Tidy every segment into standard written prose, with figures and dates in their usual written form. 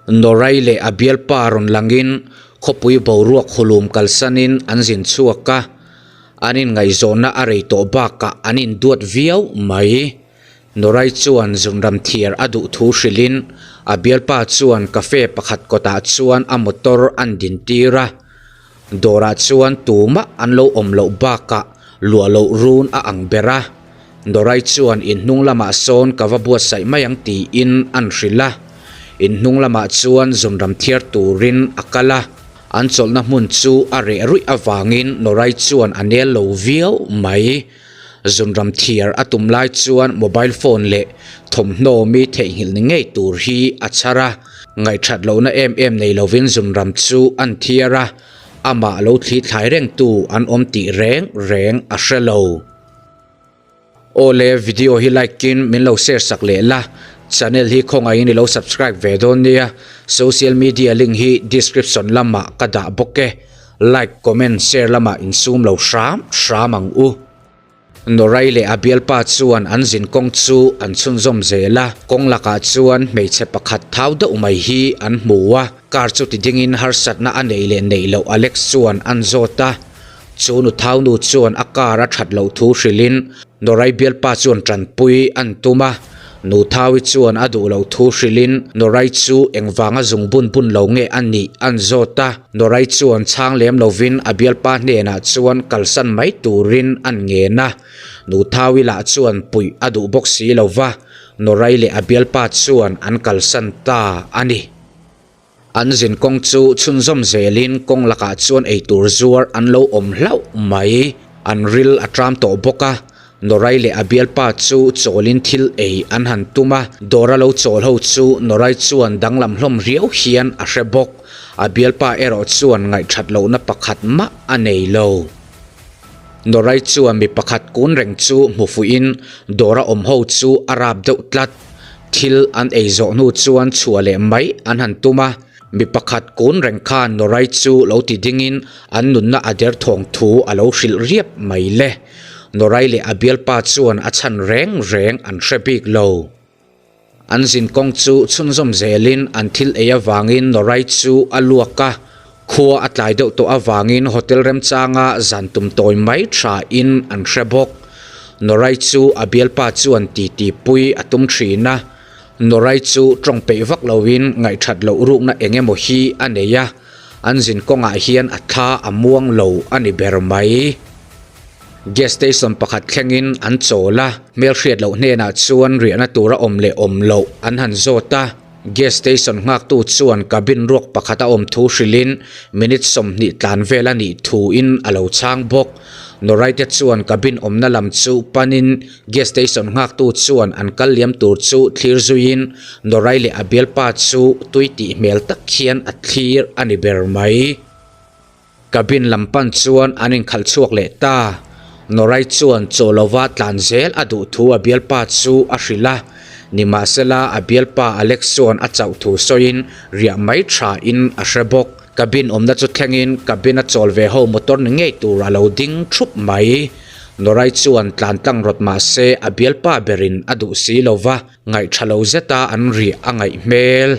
Norai leh a bialpa rawn langin khawpui boruak hulum kalsanin an zin chhuak a, an inngaihzawnna a rei tawh bakah an induat viau mai. Norai chuan zunram thiar a duh thu hrilhin a bialpa chuan cafe pakhat kawtah chuan a motor an dintir a, Dawrah chuan tumah an lo awm loh bakah luah loh run a ang ber a, Dorai chuan in hnung lamah sawn ka va buatsaih mai ang tiin an hrilh a. In hnung lamah chuan zunram thiar turin a kal a, an chawlhna hmun chu a reh ruih avangin Norai chuan a nel lo viau mai. Zunram thiar a tum lai chuan mobile phone leh thawmhnaw mi theihnghilh ni ngei tur hi a chhar a, ngaihthat lohna em em nei lovin zunram chu an thiar a, amah lo thli thlai rengtu an awm tih reng reng a hre lo. Aw le, video hi like in min lo share sak leh la, channel hi khawngaihin i lo subscribe ve dawn nia, social media link hi description lamah ka dah bawk e. Like, comment, share lamah insum lo hram hram ang u. Norai leh a bialpa chuan an zin kawng chu an chhunzawm zel a, kawng lakah chuan hmeichhe pakhat thau deuh mai hi an hmu a, car chu ti dingin harsatna a neih leh neih loh Alex chuan an zawt a, chu nu thau nu chuan a car a that loh thu hrilhin Norai bialpa chuan tanpui an tum a, Nu Thawi chuan a duh loh thu hrilhin Norai chu engvanga zung bun bun lo nge a nih an zawt a, Norai chuan chhang lem lovin a bialpa hnenah chuan kalsan mai turin an ngen a, Nu Thawi lah chuan puih a duh bawk si lo va, Norai leh a bialpa chuan an kalsan ta a ni. An zin kawng chu chhunzawm zelin kawng lakah chuan eitur zuar an lo awm hlauh mai. An ril a tram tawh bawk a, Norai leh a bialpa chu chawlin thil ei an han tum a, dawra lo chawl ho chu Norai chuan danglam hlawm riau hian a hre bawk. A bialpa erawh chuan ngaihthat lohna pakhat mah a nei lo. Norai chuan mi pakhat kun reng chu hmu fuihin dawra awm ho chu a rap deuh tlat. Thil an ei zawh hnu chuan chhuah leh mai an han tum a, mi pakhat kun reng khan Norai chu lo ti dingin an nunna a der thawng thu a lo hrilh riap mai le. Norai leh a bialpa chuan a chhan reng reng an hre bik lo. An zin kawng chu chhunzawm zelin an thil ei avangin Norai chu a luak a, khua a tlai deuh tawh avangin hotel remchanga zan tum tawi mai thain an hre bawk. Norai chu a bialpa chuan titi pui a tum thin a, Norai chu tawng peih vak loin ngaihthat loh rukna eng emaw hi a nei a, an zin kawngah hian a thla a muang lo a ni ber mai. Gas station pakhat thlengin an chawl a, hmelhriat loh hnenah chuan riahna tura awm leh awm loh an han zawt a. Gas station nghaktu chuan cabin ruak pakhat a awm thu hrilhin minute 20 tlan vel a nih thuin a lo chhang bawk. Noraite chuan cabin awmna lam chu panin gas station nghaktu chuan an kal liam tur chu thlir zuiin Norai leh a bialpa chu tui tih hmel tak hian a thlir a ni ber mai. Cabin lam pan chuan an inkhalh chhuak leh ta. Norai chuan chaw lova tlan zel a duh thu a bialpa chu a hrilh a. Nimahsela a bialpa Alex chuan a chauh thu sawiin riah mai thain a hre bawk. Cabin awmna chu thlengin cabin a chawl ve ho motor ni ngei tur a lo ding thup mai. Norai chuan tlan tlang rawt mahse a bialpa berin a duh si lova, ngaih tha lo zeta an riah a ngaih hmel.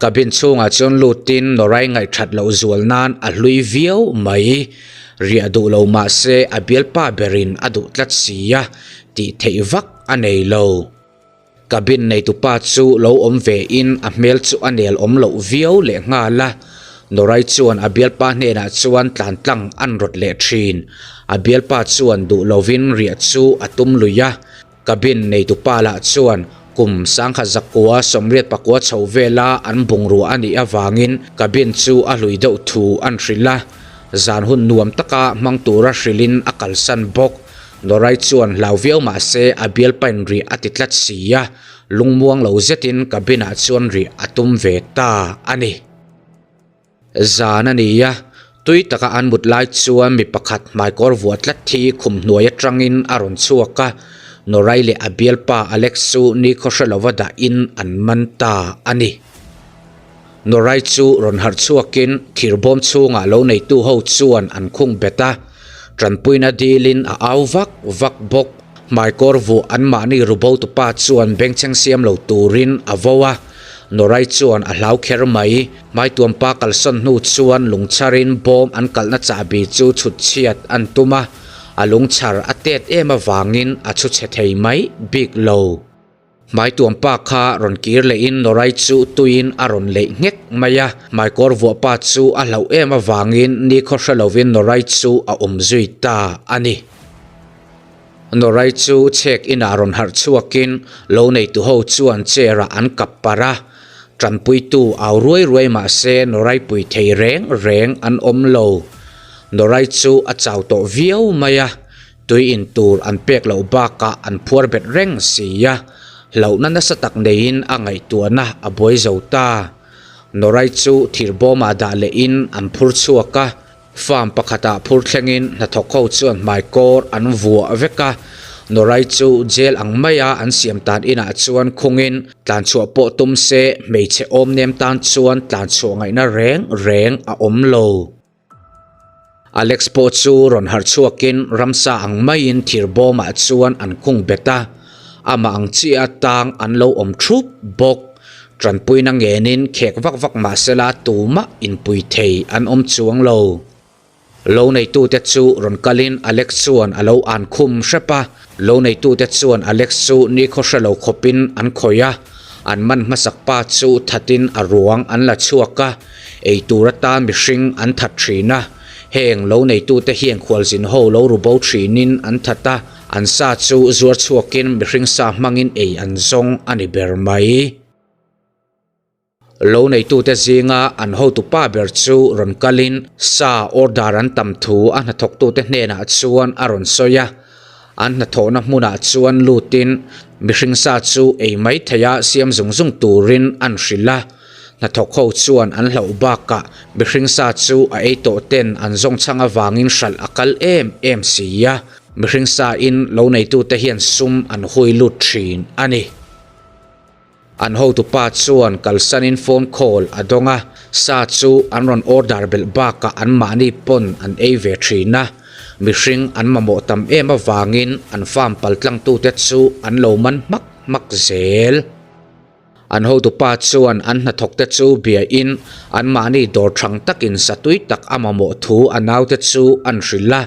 Cabin chhungah chuan lutin Norai ngaihthat loh zual nan a hlui viau mai. Riah duh lo mah se a bialpa berin a duh tlat si a, tih theih vak a nei lo. Cabin neitupa chu lo awm ve in a hmel chu a nel awm loh viau leh nghal a. Norai chuan a bialpa hnenah chuan tlan tlang an rawt leh thin. A bialpa chuan duh lovin riah chu a tum lui a. Cabin neitupa lah chuan kum 1989 chho vela an bungrua a nih avangin cabin chu a hlui deuh thu an hrilh a, zan hun nuam taka hmang tura hrilhin a kalsan bawk. Norai chuan hlau viau mah se a bialpain rih a ti tlat si a, lungmuang lo zetin cabin-ah chuan rih a tum ve ta a ni. Zan a ni a, tui taka an mut lai chuan mi pakhat hmaikawr vuah tlat hi khum hnuai atangin a rawn chhuak a, Norai leh a bialpa Alex chu nikhaw hre lova dahin an man ta a ni. Norai chu rawn harh chhuakin thirbawm chhungah lo neitu ho chuan an khung bet a, tanpuina dilin a au vak vak bawk. Hmaikawr vuah anmahni rubo tupa chuan bengchheng siam lo turin a vo a. Norai chuan a hlau kher mai. Hmaituampa kalsawn hnu chuan lungchharin bawm an kalhna chahbi chu chhut chhiat an tum a, a lungchhar a tet em avangin a chhu chhe thei mai bik lo. Hmaituampa kha rawn kir lehin Norai chu tuiin a rawn leih nghek mai a, hmaikawr vuahpa chu a hlauh em avangin nikhaw hre lovin Norai chu a awm zui ta a ni. Norai chu chhek inah rawn harh chhuakin lo neitu ho chuan chair ah an kap parh a, tanpuitu au ruai ruai mah se Norai pui thei reng reng an awm lo. Norai chu a chau tawh viau mai a, tui in tur an pek loh bakah an phuar bet reng si a, hlauhna nasa tak neiin a ngaihtuahna a buai zo ta. Norai chu thirbawmah dah lehin an phur chhuak a, Farm pakhatah phur thlengin hnathawk ho chuan hmaikawr an vuah vek a, Norai chu jail ang maia an siam tan inah chuan khungin tlanchhuah pawh tum se hmeichhe awm nem tan chuan tlanchhuah ngaihna reng reng a awm lo. Alex pawh chu rawn harh chhuakin ramsa ang maiin thir bawmah chuan an khung bet a, amah ang chiah a tang an lo awm thup bawk. Tanpuina ngenin khek vak vak mah sela tumah inpui thei an awm chuang lo. Lo neitute chu rawn kalin Alex chuan a lo an khum hrep a, lo neitute chuan Alex chu nikhaw hre lo khawpin an khawih a, an man hmasak pa chu thatin a ruang an la chhuak a, ei tur atan mihring an that thin a, heng lo neitute hian khualzin ho lo ru bo thinin an that a, An sa chu zuar chhuakin mihring sa hmangin ei an zawng a ni ber mai. Lo neitute zinga an hotu pa ber chu rawn kalin sa order an tam thu a hnathawktute hnenah chuan a rawn sawi a. An hnathawhna hmunah chuan lutin mihring sa chu ei mai theia siam zung zung turin an hrilh a. Hnathawk ho chuan an hlauh bakah mihring sa chu a ei tawh ten an zawng chhang avangin hralh a kal em em si a. Mihring sa in lo neitute hian sum an hui lut thin a ni. An hotupa chuan kalsanin phone call a dawng a, sa chu an rawn order belh bakah anmahni pawn an ei ve thin a. Mihring an mamawh tam em avangin an farm paltlangtute chu an lo man hmak hmak zel. An hotupa chuan an hnathawkte chu biain anmahni dawr thang takin satui tak a mamawh thu a naute chu an hrilh a.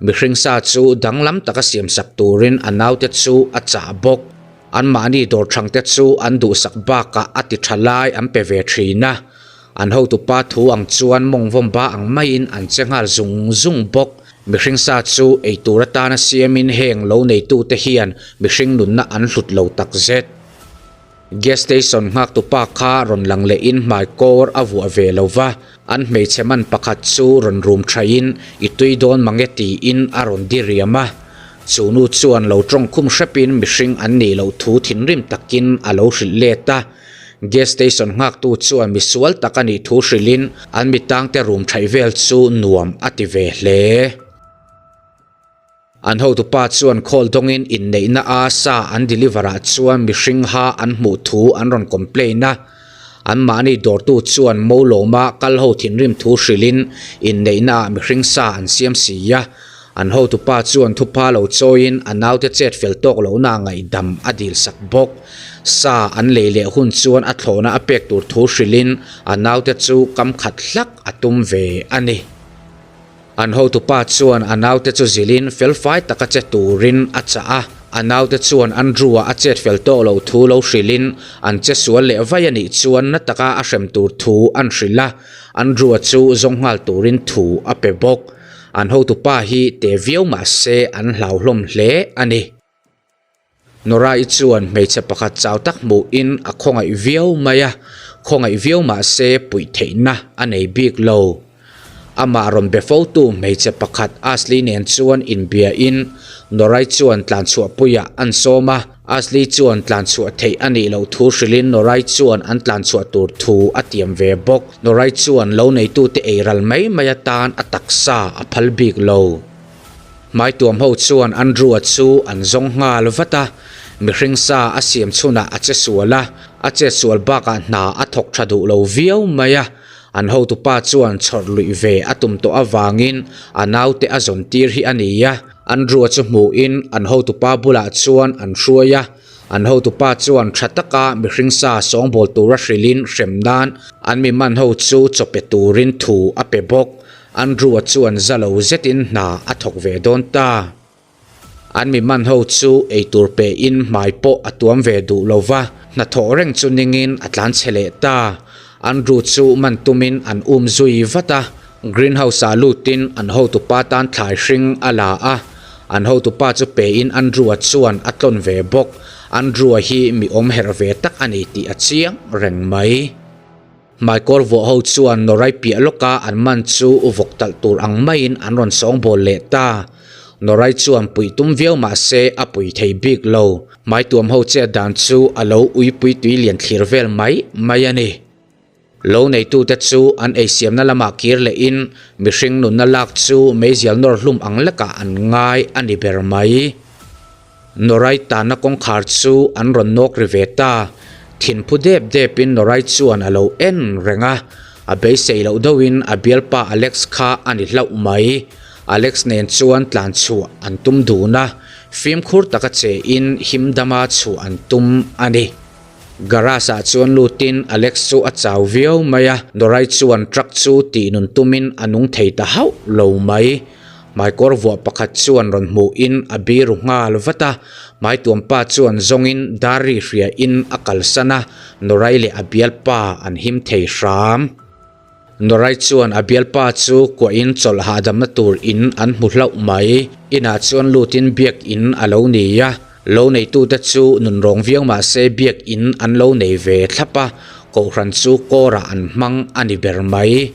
Mihring sa chu danglam taka siamsak turin a naute chu a chah bawk. Anmahni dawr thangte chu an duhsak bakah a ti tha lai an pe ve thin a. An hotupa thu ang chuan mawngvawm ba ang maiin an che nghal zung zung bawk. Mihring sa chu eitur atana siamin heng lo neitute hian mihring nunna an hlut lo takzet. Gas station nghaktupa kha rawn lang lehin hmaikawr a vuah ve lo va, an hmeichhe man pakhat chu rawn rum thain i tui dawn mange tiin a rawn diriam a. Chu nu chuan lo tawng khum hrepin mihring an nih loh thu thinrim takin a lo hrilh let a. Gas station nghaktu chuan misual tak a nih thu hrilhin an mitangte rum thaih vel chu nuam a ti ve hle. An hotupa chuan call dawngin inneihna a sa an deliver ah chuan mihring ha an hmuh thu an rawn complain a. Anmahni dawrtu chuan mo lawma kal ho thinrim thu hrilhin inneihna ah mihring sa an siam si a. An hotupa chuan thupha lo chawiin a naute chet fel tawk lohna ngaihdam a dilsak bawk. Sa an lei leh hun chuan a thlawhna a pek tur thu hrilhin a naute chu kam khat hlak a tum ve a ni. An hotupa chuan a naute chu zilhin felfai taka che turin a chah a, a naute chuan Andrew-a a chet fel tawh loh thu lo hrilhin an che sual leh vai a nih chuan na taka a hrem tur thu an hrilh a, Andrew-a chu zawng nghal turin thu a pe bawk. An hotupa hi te viau mah se an hlauhlawm hle a ni. Nora-i chuan hmeichhe pakhat chau tak hmuhin a khawngaih viau mai a, khawngaih viau mah se puih theihna a nei bik lo. Amah rawn be fotu hmeichhe pakhat Ashley nen chuan inbiain Nora-i chuan tlanchhuahpuiah an sawm a, Ashley chuan tlanchhuah theih a nih loh thu hrilhin Nora-i chuan an tlanchhuah tur thu a tiam ve bawk. Nora-i chuan lo neitute ei ral mai mai atan a taksa a phal bik lo. Hmaituam ho chuan Andrew-a chu an zawng nghal vat a, mihring sa a siam chhunah a che sual a, a chet sual bakah hna a thawk tha duh lo viau mai a. An hotupa chuan chhawrh luih ve a tum tawh avangin a naute a zawn tir hi a ni a. Andrew-a chu hmuhin an hotupa bulah chuan an hruai a. An hotupa chuan tha taka mihring sa sawngbawl tura hrilhin hrem nan an mi man ho chu chaw pe turin thu a pe bawk. Andrew-a chuan za lo zetin hna a thawk ve dawn ta. An mi man ho chu eitur pein hmai pawh a tuam ve duh lo va, hnathawh reng chu ningin a tlan chhe leh ta. Andrew chu man tumin an um zui vat a, greenhouse-ah lutin an hotupa tan thlai hring a la a, an hotupa chu pein Andrew-a chuan a tlawn ve bawk. Andrew-a hi mi awm herh ve tak a ni tih a chiang reng mai. Hmaikawr vuah ho chuan Norai piah lawka an man chu vawk talh tur ang maiin an rawn sawngbawl leh ta. Norai chuan puih tum viau mah se a pui thei bik lo. Hmaituam ho chet dan chu a lo uipui tui lian thlir vel mai mai a ni. Lo neitute chu an eisiamna lamah kir lehin mihring nunna lak chu meizial nawr hlum ang lekah an ngai a ni ber mai. Norai tanna kawngkhar chu an rawn nawk ri ve ta. Thinphu dep depin Norai chuan a lo en reng a, a beisei loh deuhin a bialpa Alex kha a ni hlauh mai. Alex nen chuan tlan chhuah an tum dun a, fimkhur taka che in him dama chhuah an tum a ni. Garage ah chuan lutin Alex chu a chau viau mai a, Norai chuan truck chu tih nun tumin a nung thei ta hauh lo mai. Hmaikawr vuah pakhat chuan rawn hmuhin a biru nghal vat a, hmaituampa chuan zawngin dar ri hriain a kalsan a, Norai leh a bialpa an him thei hram. Norai chuan a bialpa chu kuahin chawlh hahdamna tur in an hmu hlauh mai. Inah chuan lutin biak in a lo ni a, lo neitute chu nunrawng viau mah se biak in an lo nei ve thlap a, kohhran chu kawrah an hmang a ni ber mai.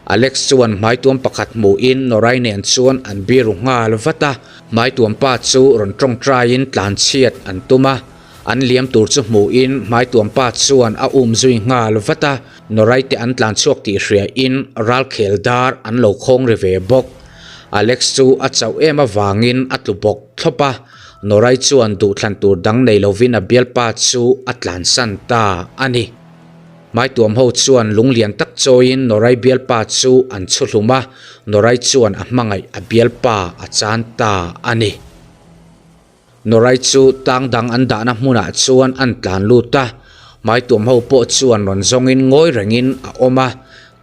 Alex chuan hmaituam pakhat hmuhin Norai nen chuan an biru nghal vat a, hmaituampa chu rawn tawngtaiin tlanchhiat an tum a, an liam tur chu hmuhin hmaituampa chuan a um zui nghal vat a, Norai te an tlanchhuak tih hriain ralkhel dar an lo khawng ri ve bawk. Alex chu a chauh em avangin a tlu bawk thlawp a, Norai chuan duhthlan tur dang nei lovin a bialpa chu a tlansan ta a ni. Hmaituam ho chuan lung lian tak chawiin Norai bialpa chu an chhu hlum a, Norai chuan a hmangaih a bialpa a chan ta a ni. Norai chu tlang dang an dahna hmunah chuan an tlan lut a, hmaituam ho pawh chuan rawn zawngin ngawi rengin a awm a,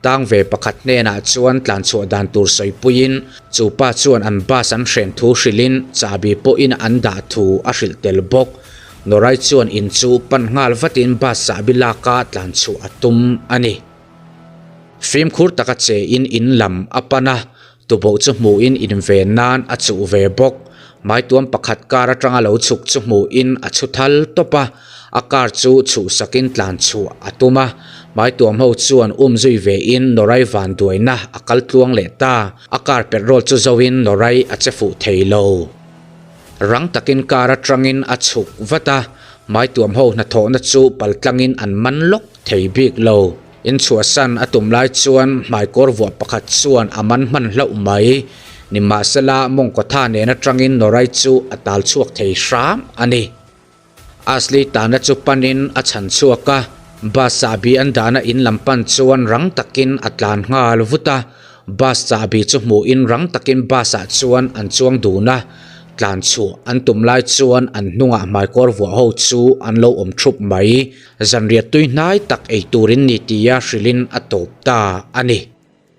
tang ve pakhat hnenah chuan tlan chhuah dan tur sawipuiin chu pa chuan an bus an hren thu hrilhin chahbi pawhin an dah thu a hrilh tel bawk. Norai chuan in chu pan nghal vatin bus chahbi laka tlan chhuah a tum a ni. Fimkhur taka che in in lam a pan a, tuboh chu hmuhin inven nan a chuh ve bawk. Maituam pakhat car atanga lo chhuk chu hmuhin a chhu thal tawp a, a car chu chhuhsakin tlan chhuah a tum a. Maituam ho chuan um zui ve in Norai vanduaina a kal tluang leh ta. A car petrol chu zoin Norai a che fuh thei lo. Rang takin car atangin a chhuk vat a, hmaituam ho hnathawhna chu paltlangin an man lawk thei bik lo. Inchhuahsan a tum lai chuan hmaikawr vuah pakhat chuan a man hman hlauh mai. Nimahsela mawngkawtha nen atangin Norai chu a tal chhuak thei hram a ni. Ashley tahna chu panin a chhan chhuak a, bus chahbi an dahna in lam pan chuan rang takin a tlan nghal vut a, bus chahbi chu hmuhin rang takin bus ah chuan an chuang dun a, tlan chhuah an tum lai chuan an hnungah hmaikawr vuah ho chu an lo awm thup mai. Zanriat tui hnai tak ei turin ni tia hrilhin a tawp ta a ni.